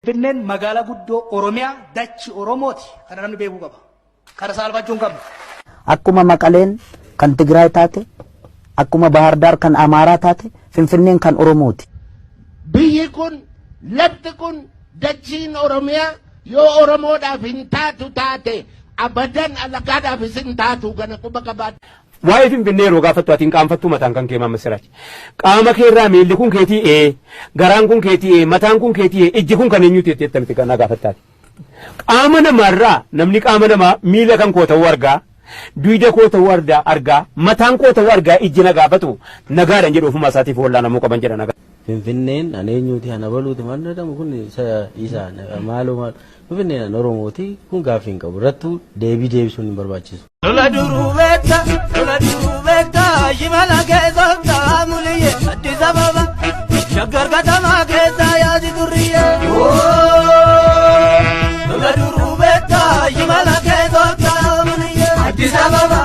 Finfinneen magaalaa guddoo Oromiyaa dachi Oromooti. Kana namni beekuu qaba. Kana saalfachuu hin qabnu. Akkuma Maqaleen kan Tigraay taate, akkuma Baahar Daar kan Amaaraa taate, Finfinneen kan Oromooti. Biyyi kun, lafti kun, dachiin Oromiyaa yoo Oromoodhaaf hin taatu taate, abadan alagaadhaafis hin taatu, kana quba qabaadhu. Waa'ee Finfinnee yeroo gaafattu ati hin qaanfattuu mataan kan kee Maamma Siraaj. Qaama keerraa miilli kun keetii ee, garaan kun keetii ee, mataan kun keetii ee, ijji kun kan eenyuti jettee attamitti kan na gaafattaati. Qaama namaarraa namni qaama namaa miila kan koo ta'uu argaa, duyda koo ta'uu argaa, argaa, mataan koo ta'uu argaa ijji na gaafatu nagaadhan jedhu ofumaa isaatiif wallaanamuu qaban jedha nagaa. Finfinneen an eenyuuti, an abaluuti maal jedhamu kun isa dhiisaa, maaloo maal Finfinneen an Oromooti, kun gaaffii hin qabu, irrattuu deebii deebisuun hin barbaachisu. Lola duruu beekta, lola duruu beekta, shimala keessa muliyye, Addis Ababa, Shaggar katamaa keessa yaasi turriyye. Lola duruu beekta, shimala keessa muliyye, Addis Ababa.